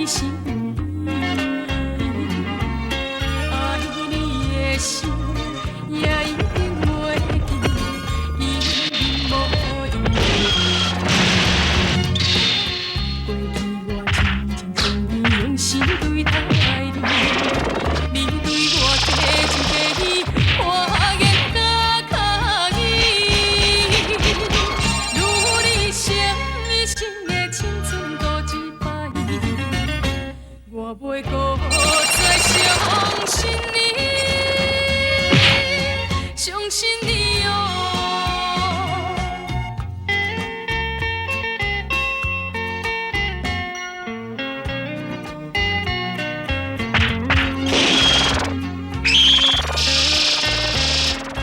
心意，愛你的心也一定袂記，因無意。過去我真情真意用心對待你，你對我假情假意，我願甲敲伊。如你相一生的青春賭一擺，我袂閣再相信你，相信你哦。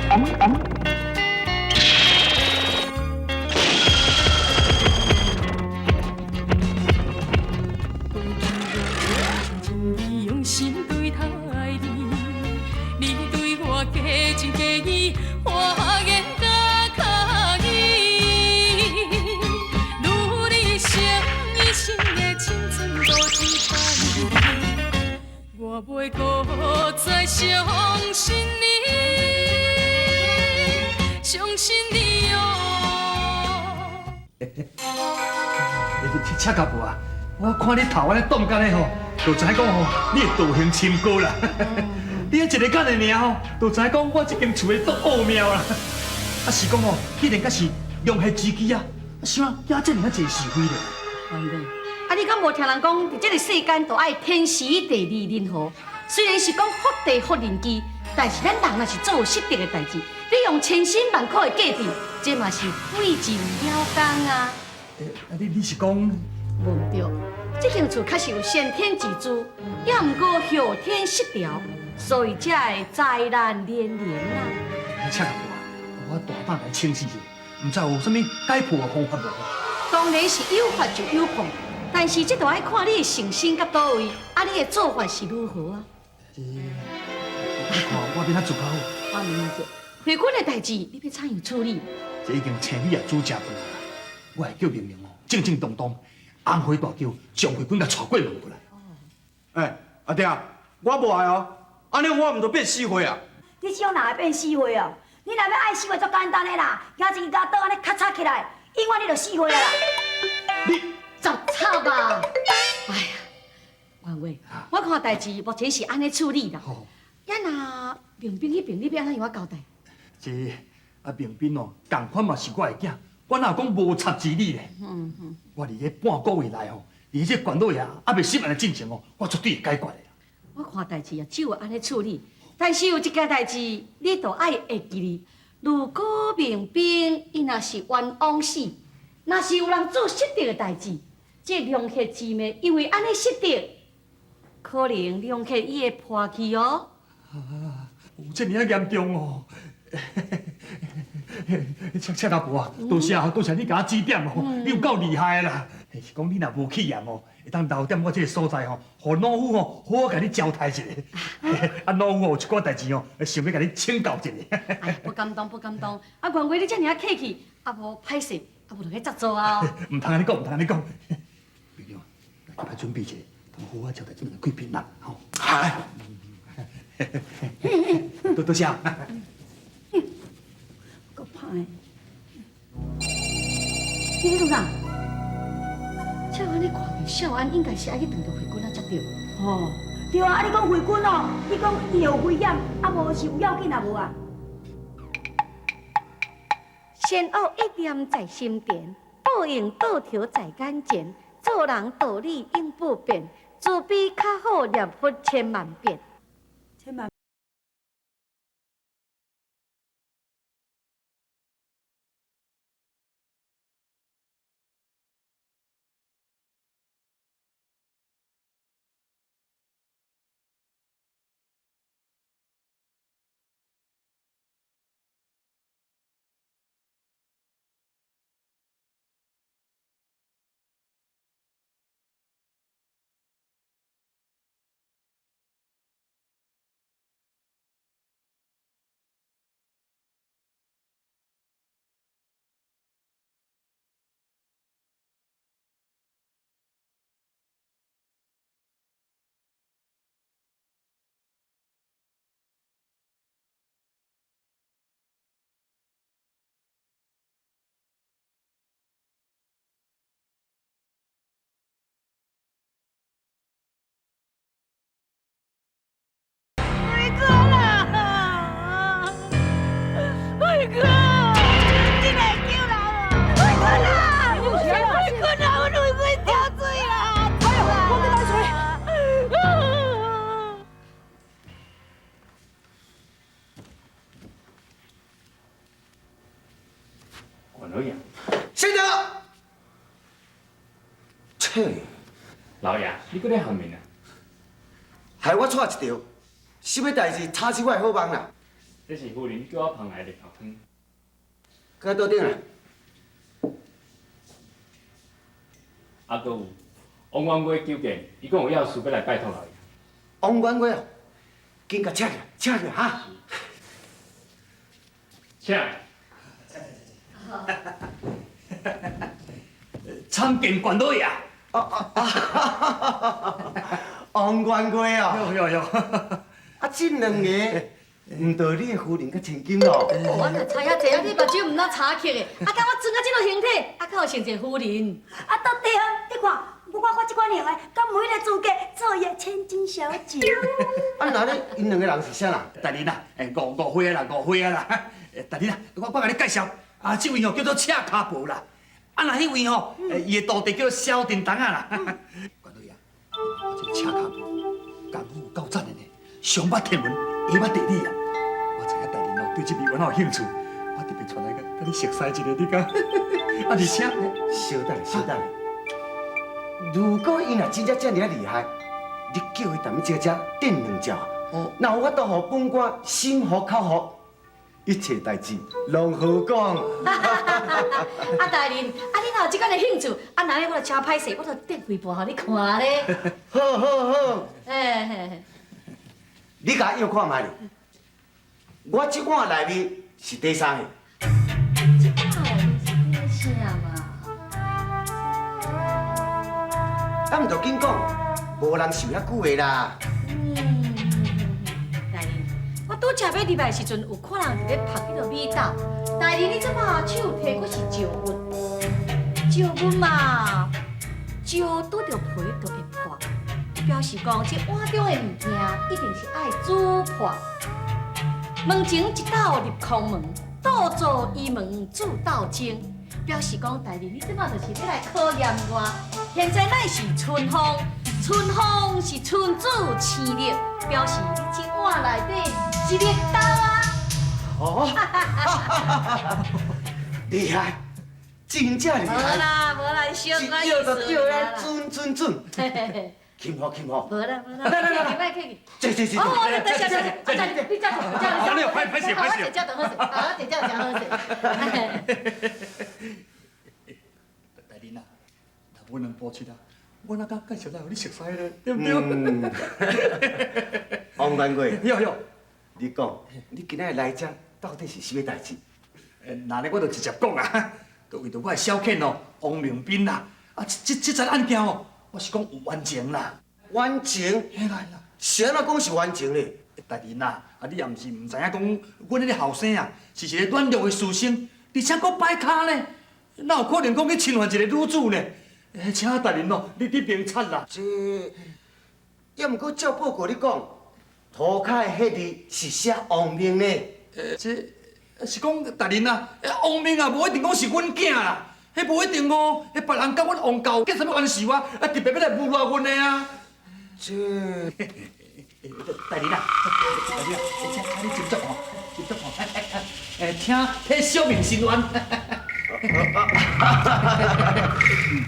過去我真情真意用心對待你，你對我假情假意，我願甲敲伊。如你相一生的青春賭一擺，我袂閣再相信你，相信你哦。赤甲婆啊，我看你頭按呢凍甲呢吼，就知影講吼，你的道行深高啦。你彼一个眼的爾吼，就知影講我這間厝的足奧妙啦。啊是講吼，既然閣是良客之機啊，想啊，遮爾啊濟是非咧。王哥，啊你敢無聽人講，佇這个世間都愛天時地利人和。雖然是講福地福人機，但是咱人若是做有失德的代誌，你用千辛萬苦的過程，這嘛是費盡了工啊。啊你是講？無毋對，這間厝確實有先天之資，也毋過後天失調，所以才會災難連連啊。赤甲婆，我大膽來請示者，毋知有啥物解破的方法無？當然是有法就有破，但是這就愛看你的誠心佮佗位，啊，你的做法是如何啊？這，你看我欲按怎做較好？我問你者，慧君的代誌，你欲怎樣處理？這已經生米也煮成飯啦，我會叫明明哦，正正當當紅花大轎將慧君共帶過門過來。欸，阿爹，我無愛哦，按呢我毋就變死火啊？你這種人會變死火哦？你若欲愛死火足簡單的啦，舉一支鉸刀按呢咔嚓起來，永遠你就死火啊啦！你雜插啊！哎呀，王偉，我看代誌目前是按呢處理啦。啊若明彬彼邊，你欲按怎樣交代？這啊明彬哦，仝款嘛是我的囝，我哪有講無插之理咧？我佇這半個月內吼，佇這元老爺猶未審案的進程哦，我絕對會解決的。我看代誌啊，只有按呢處理，但是有一件代誌，你都愛會記得。如果明彬伊若是冤枉死，若是有人做失德的代誌，這良客姊妹因為按呢失德，可能良客伊會破去哦。啊，有這爾仔嚴重哦！赤赤老婆啊，多謝多謝你共我指點哦，你有夠厲害啦！是講你若無去嫌哦，會當留踮我這个所在吼，予老夫吼好好共你招待一下。啊，老夫有一寡代誌哦，想欲共你請教一下。哎呀，不敢當，不敢當。啊，元貴你遮爾仔客氣，啊無歹勢，啊無就去執做啊。毋通按呢講，毋通按呢講。朋友，來去準備一下，通好好招待這兩个貴賓人吼。係。多多謝。閣歹。你咧創啥？照按呢看，少安應該是愛去撞著慧君啊，才對。哦，對啊，啊你講慧君哦，你講伊會有危險，啊無是有要緊啊無啊？善惡一念在心田，報應倒頭在眼前。做人道理永不變，慈悲較好念佛千萬遍。千萬。嘿，老爺，你閣咧喊面啊？害我錯一條，啥物代誌吵死我的好夢啦！這是夫人叫我捧來的綠豆湯。閣桌頂啦。啊，閣有王元月求見，伊講有要事欲來拜託老爺。王元月哦，緊共請起來，請起來哈！請。參見關老爺。王元月哦，喲喲喲！啊，這兩个毋著你的夫人佮千金咯？我若猜遐濟啊，你目睭毋若查克的，啊，敢我装啊這个形體，啊，敢有像一个夫人？啊，都對，你看我這款型的，敢無彼个資格做伊的千金小姐？啊，那咧，𪜶兩个人是啥人？大人啊，誤會啊啦，誤會啊啦！大人啊，我共你介紹，啊，這位吼叫做赤跤婆啦，啊，若彼位吼，伊的徒弟叫做蕭叮當仔啦。關老爺，這個赤跤婆功夫有夠讚的呢，上捌天文，下捌地理啊。我知影大人哦對這味原有興趣，我特別帶來共你熟似一下，你講。啊，而且，稍等，稍等。如果伊若真正遮爾仔厲害，你叫伊踮這遮頂兩招，若有法度予本官心服口服，一切代誌攏好講。啊，大人，啊，你若有這款的興趣，啊，若呢我就真歹勢，我就電幾部予你看咧。好好好，嘿嘿嘿。你共我約看覓咧？我這碗內面是佇啥個？這碗內面是佇啥嘛？啊，毋著緊講，無人受遐久的啦。嗯，大人，我拄才欲入來的時陣，有看人佇咧曝彼个米豆。大人，你這擺手提閣是石硭，石硭嘛，石拄著皮就會破，表示講這碗中的物件一定是愛煮破。門前一斗入空門，倒做伊門煮斗爭，表示講大人，你這擺就是欲來考驗我。現在乃是春風，春風是春子生力，表示你這碗內底一粒豆啊！哦，厲害，真正厲無害！啦無啦，小可一叫就叫咧準準準，钦服钦服。無啦無啦，來來來來，客氣。坐坐坐。哦，等下等下，你坐，你坐，歹歹勢歹勢。我坐這就好勢，我坐這真好勢。大人啊，若無兩步七啊，我哪敢介紹來予你熟似咧，對毋對？王元月，喲喲，你講，你今仔日來遮到底是啥物代誌？那呢我就直接講啊，就為著我的小犬哦，王明斌啦，啊，這這樁案件哦，我是講有冤情啦。冤情？嘿啦嘿啦。是按怎講是冤情咧？大人啊，啊你也毋是毋知影講，阮彼个後生啊，是一个軟弱的書生，而且閣擺跤呢，哪有可能講去侵犯一个女子呢？請大人哦，你明察啦。這，抑毋過照報告你講，塗跤的彼字是寫王明呢。這是講大人啊，王明啊，無一定講是阮囝啦，彼無一定哦，彼別人佮阮王教結啥物冤仇啊，啊特別欲來侮辱阮的啊。這，大人啊，大人啊，請你斟酌吼，斟酌吼，聽替小民伸冤。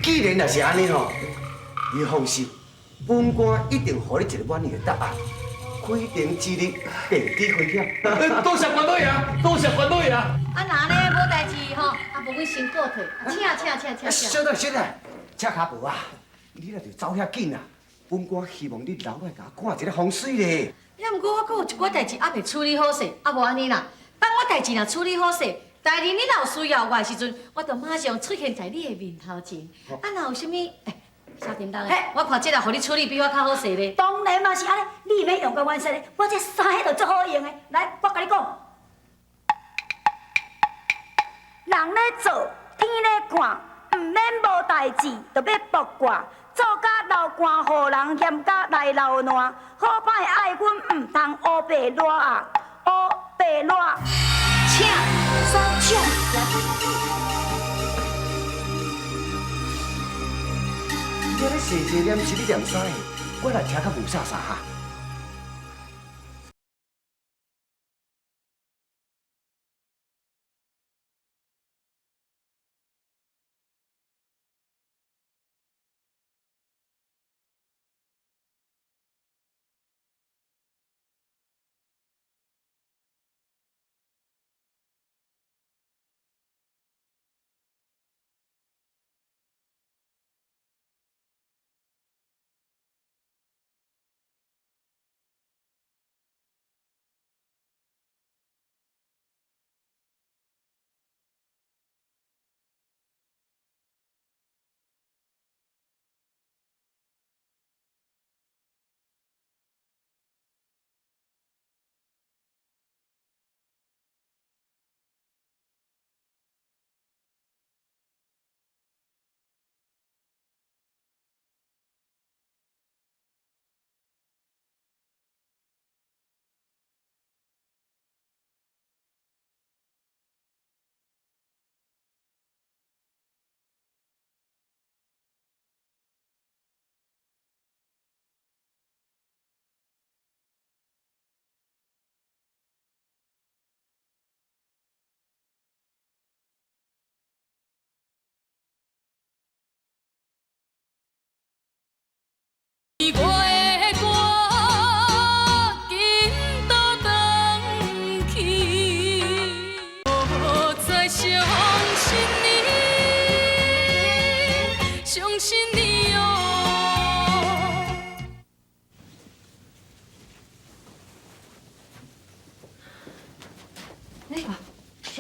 既然若是按呢吼，你放心，本官一定予你一個滿意的答案。開庭之日，便知分曉。多謝關老爺，多謝關老爺。啊，若呢無代誌吼，啊無阮先告退，請請請請請。稍等稍等，赤跤婆啊，你若著走遐緊啊，本官希望你留來共我看一下風水咧。也毋過我閣有一寡代誌猶未處理好勢，啊無按呢啦，等我代誌若處理好勢，大人你若有需要我的時陣，我就馬上出現在你的面頭前。啊，若有啥物，小叮當，我看這個予你處理比我較好勢咧。當然嘛是按呢，你免用到冤說的，我這三个就足好用的。來，我共你講，人咧做，天咧看，毋免無代誌就欲卜卦，做甲流汗，予人嫌甲來流爛，好歹愛阮毋通烏白賴啊，烏白賴。請三請。你咧細細念是咧念啥个？我來聽較霧煞煞哈。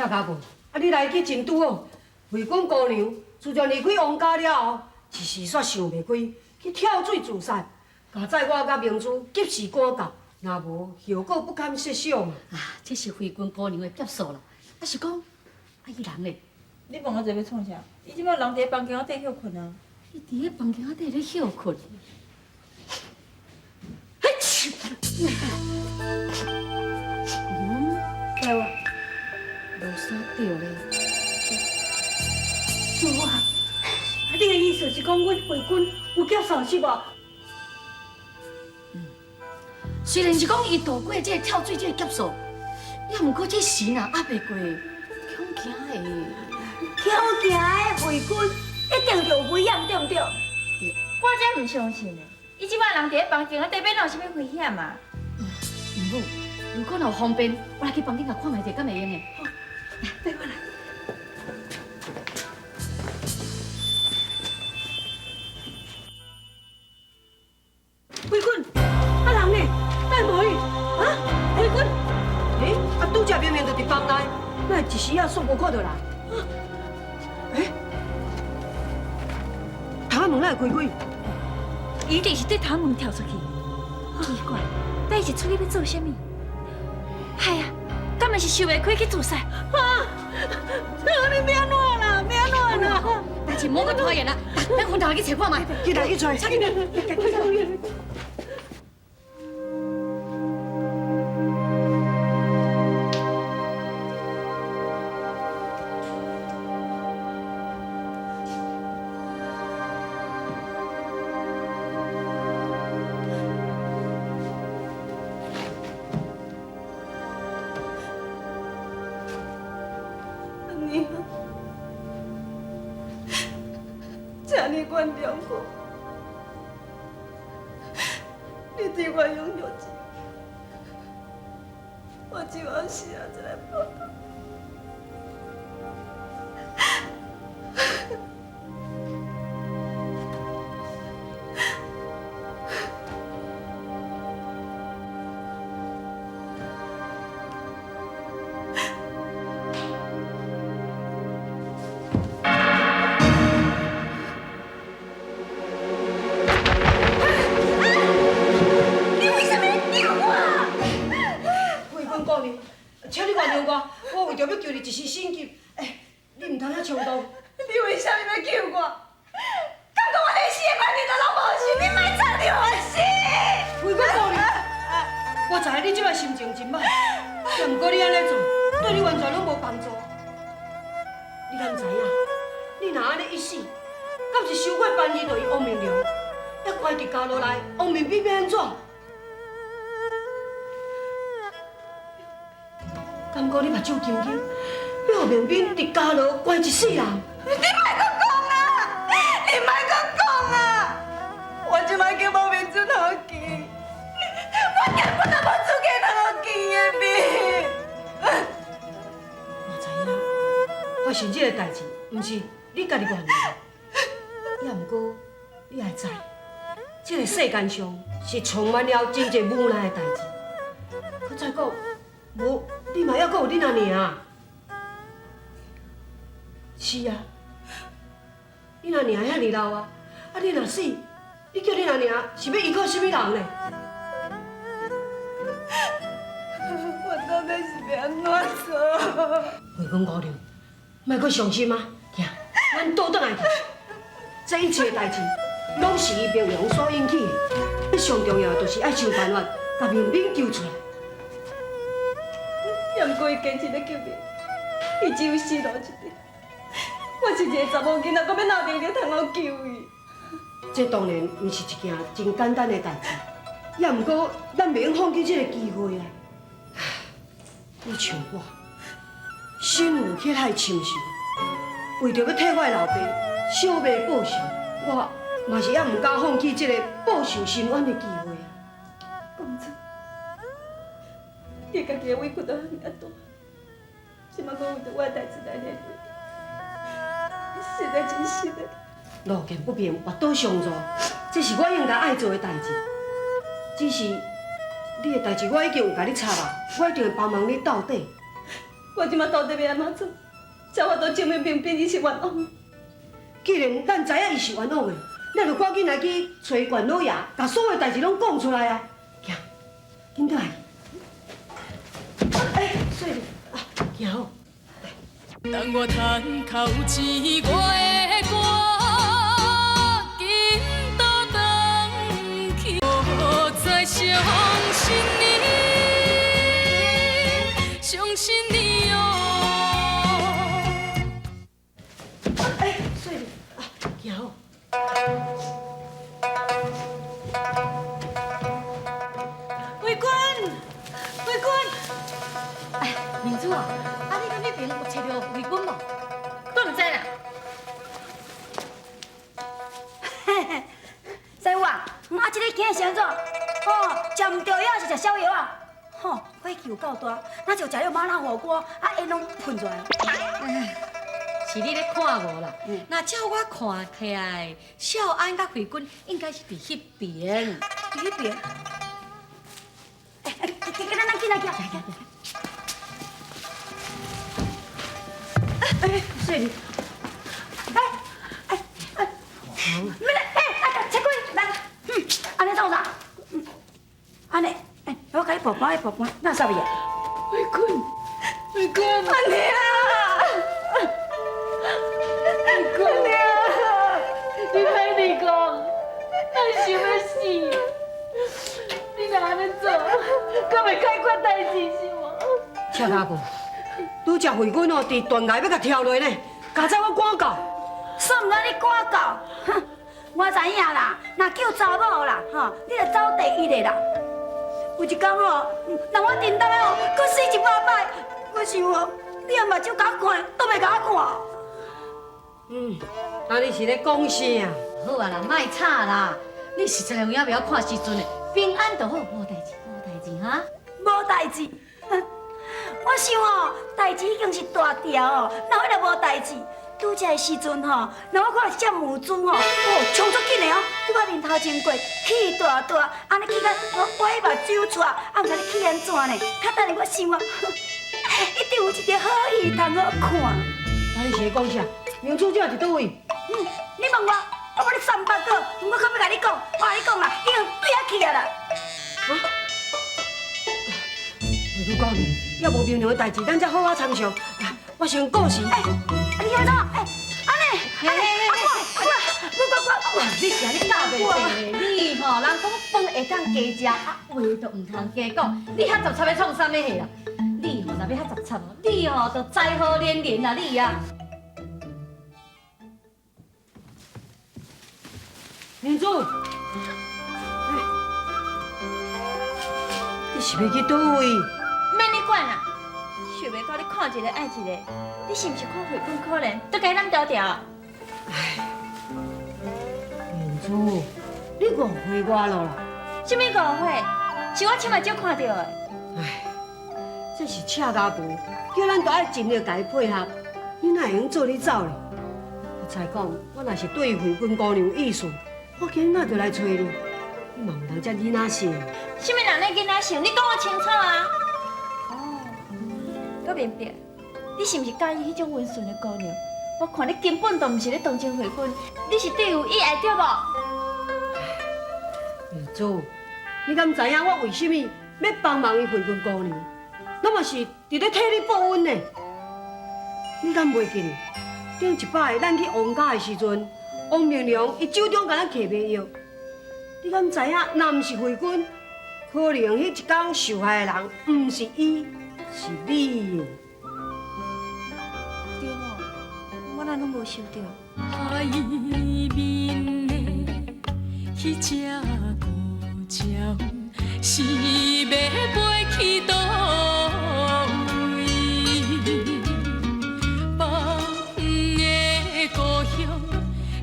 谢家母，啊，你来去真拄好。慧君姑娘自从离开王家了后，一时煞想袂开，去跳水自杀。佳哉我佮明珠及时赶到，若无后果不堪设想啊！啊，这是慧君姑娘的劫数啦。啊是讲，啊伊人咧？你问我这欲创啥？伊这摆人伫咧房间仔底歇睏啊。伊伫咧房间仔底咧歇睏。嗯，对哇，无啥对咧。师傅啊，你的意思是讲阮慧君有劫数是无？嗯，虽然是讲伊度过这个跳水这个劫数，也毋过这时若压袂过，恐惊会。恐惊的慧君一定有危险，对毋对？我才毋相信呢！伊这摆人伫咧房间仔底，欲哪有啥物危险啊？毋母，如果若有方便，我来去房间共看觅者，敢会用的？好，来，跟我来。慧君，啊人呢？等无伊？啊，慧君，欸，啊拄才明明就伫房内，哪会一时仔煞无看著人？欸，窗仔门哪会开开？伊一定是对窗门跳出去。奇怪，到底是出去欲做啥物？哎呀，敢若是想袂开去自杀？啊！你欲按怎啦？欲按怎啦？代志莫阁拖延啦，咱分头来去揣看觅。去来去揣。赶紧！娘，请你原谅我，你对我养育之恩，我这晚是按怎来报答？你为啥物救我？慧君姑娘，请你原谅我，我为著欲救你一时心急，欸，你毋通遐冲动。你为啥物欲救我？敢讲我连死的权利都拢无是？你莫插入我死！慧君姑娘，我知影你这摆心情真歹，也毋过你按呢做，对你完全拢无帮助。你敢知影？你若按呢一死，敢是伤过万二就是王明良，犹关伫监牢内，王明斌欲按怎？敢讲你目睭金金，欲予明斌伫监牢关一世人？你莫阁讲啊！你莫阁讲啊！我这摆叫无面子通见，我根本就无资格通见的面。我知影，发生这个代志，毋是你家己愿意，也毋过你也知，这个世间上是充满了真济无奈的代志。阁再讲，无你嘛犹阁有恁阿娘。是啊，恁阿娘遐尔老啊，啊你若死，你叫恁阿娘是欲依靠啥物人呢？我到底是欲按怎做？慧君姑娘，莫阁伤心啊！行，咱倒转来去。这一切代志，拢是伊明良所引起的。上重要就是爱想办法，共明敏救出来。也毋过伊坚持欲救命，伊只有死路一条。我是一个查某囡仔，阁欲哪有能力通好救伊？这当然毋是一件真简单的代志，也毋过咱袂用放弃这个机会啊！你像我，身有血海深仇，为著欲替我的老爸小妹报仇，我嘛是犹毋敢放弃这个报仇伸冤的机会啊！公主，你家己的委屈都遐尔啊大，这摆阁为著我的代志来连累，实在真实在。路见不平，拔刀相助，这是我应该爱做的代志。只是你的代志，我已经有共你插啊，我一定会帮忙你到底。我這馬到底欲按怎做，才有法度證明明彬伊是冤枉？既然咱知影伊是冤枉的，咱就趕緊來去揣縣老爺，共所有代誌攏講出來啊！行，緊轉來。哎，細膩，啊，行好。等我嘆口氣，我會趕緊倒轉去，無再相信你，相信你哦。哎，細膩，啊，行好。慧君，慧君，哎，明珠啊，啊你佇彼邊有揣著慧君無？我毋知啦。師傅啊，啊，這个囝是按怎？哦，食毋著藥是食痟藥啊？吼，火氣有夠大，若像食了麻辣火鍋，啊煙攏噴出來。是你咧看無啦？若照我看起來，少安佮慧君應該是佇彼邊。佇彼邊。哎哎，緊緊，咱緊來行。哎，細膩，哎哎哎，免來，哎，啊，切開，來，按呢創啥？按呢，哎，我共你報盤，報盤，哪啥物啊？慧君，慧君，阿娘，慧君啊，你歹離講，咱想欲死，你若按呢做，敢會解決代誌是無？赤家婆，拄才慧君哦，佇斷崖欲共跳落呢，共走我趕到。煞毋知你趕到，哼！我知影啦，若救查某啦，吼，你就走第一个啦。有一工吼，若我叮當的吼，閣死100擺，我想哦，你連目睭共我看都袂共我看。嗯，啊你是咧講啥？好啊啦，莫吵啦，你實在有影袂曉看時陣的，平安就好，無代誌，無代誌哈。無代誌，我想哦，代誌已經是大條哦，哪有彼個無代誌？拄才的時陣吼，若我看這母豬吼，哦，衝足緊的哦，佇我面頭前過，氣大大，按呢氣甲我歪目睭掣，啊，毋知咧氣按怎呢？較等下我想啊，一定有一個好戲通好看。啊你是咧講啥？明珠這佇佗位？嗯，你問我，我無你300個，我較欲共你講，我共你講啦，已經對遐去啊啦。啊？慧君姑娘，猶無明娘的代誌，咱才好好參詳。我先告辭。哎，啊你按怎？哎，按呢，按呢，啊我我我我，你是按呢教袂著的，你吼人講飯會當加食，啊話就毋通加講。你遐雜插欲創啥物戲啦？你吼若欲遐雜插，你吼就災禍連連啦你啊！明珠，你是欲去佗位？免你管啦，想袂到你看一個愛一個，你是毋是看慧君可憐，就共伊攬條條？哎，明珠，你誤會我咯啦！啥物誤會？是我親目睭看著的。哎，這是赤家婆叫咱都愛盡力共伊配合，你哪會用做你走咧？我猜講，我若是對慧君姑娘有意思，我今日哪就來揣你？你嘛毋通這囡仔性。啥物人咧囡仔性？你講我清楚啊！哦，閣明白，你是毋是佮意彼種溫順的姑娘？我看你根本就毋是咧同情慧君，你是對伊有意愛對無？明珠，你敢知影我為啥物欲幫忙伊慧君姑娘？攏嘛是佇咧替你報恩呢。你敢袂記得頂一擺咱去王家的時陣，王明良伊手中共咱摕迷藥，你敢知影？若毋是慧君，可能彼一工受害的人毋是伊，是你。對哦，我哪攏無想著。海面的彼隻孤鳥，是欲飛去佗位？放的故鄉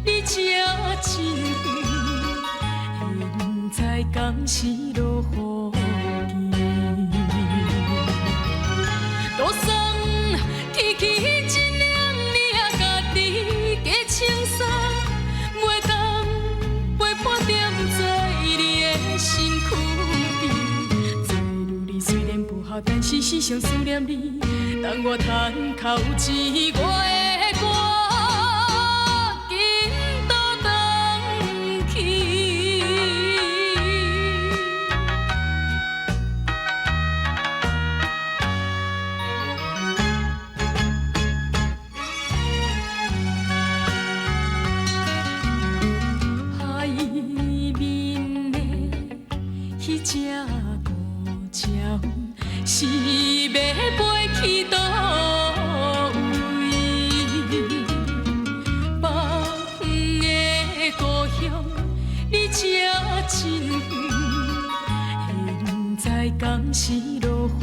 離這真遠，現在敢是落雨季？桌送起起一領領家己加穿衫，袂當陪伴踮在你的身軀邊。做女兒雖然不好，但是時常思念你。等我趁口錢，我會趕緊倒轉去。海面的彼隻孤鳥，是欲飛去佗位？北方的故鄉離這真遠，現在敢是落雨